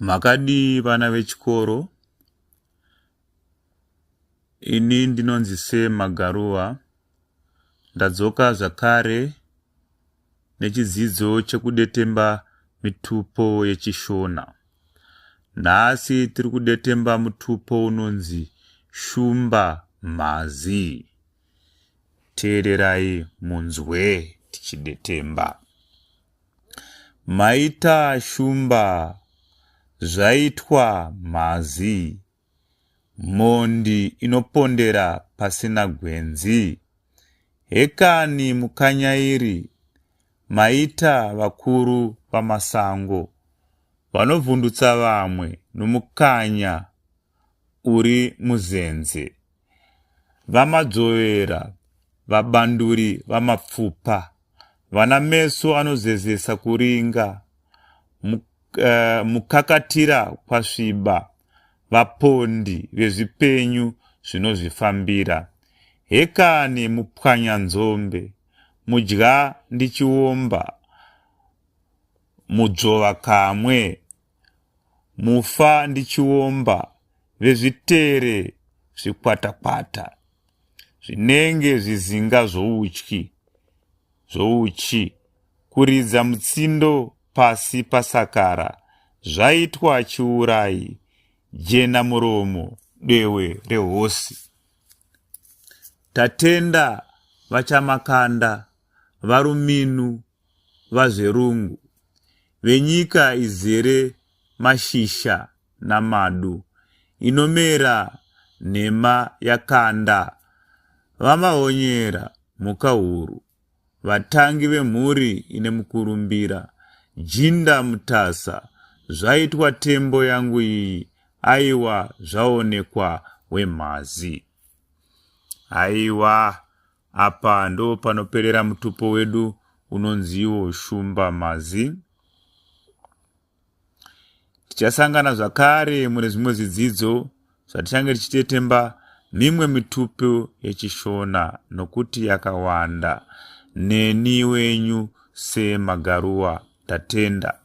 Makadii vana vechikoro? Ini ndinonzi Sir Magaruva. Ndadzoka zvakare nechidzidzo chekudetemba mitupo yechiShona. Nhasi tiri kudetemba mutupo unonzi Shumba Mhazi. Teererai munzwe tichidetemba. Maita Shumba zvaitwa mhazi Mhondi inopondera pasina gwenzi Hekani mukanyairi Maita vakuru vamasango Vanovhundutsa vamwe nomukanya uri muzenze VaMadzvovera vabanduri vamapfupa Vana meso anozezesa kuringa Mukakatira kwasviba Vapondi vezvipenyu zvinozvifambira Hekani mupwanyanzombe Mudya ndichiomba Mudzvovakamwe Mufa ndichiomba vezvitere zvikwatakwata zvinenge zvizinga zvoutyi zvouchi kuridza mutsindo pasi pasakara zvaitwa chiurai jena muromo dehwe rehosi tatenda vachamakanda varuminu VaZverungu, venyika izere mashisha namadu, inomera nhema yakanda, VaMahonyera Mhukahuru, vatangi vemhuri ine mukurumbira, Jinda Mutasa, zvaitwa tembo yangu iyi, aiwa zvaonekwa wemhazi. Haiwa Apa ndopanoperera mutupo wedu unonziwo Shumba Mhazi. Tichasangana zvakare mune zvimwe zvidzidzo zvatichange tichitetemba mimwe mitupo yechiShona nokuti yakawanda. Neni wenyu seMagaruwa tatenda.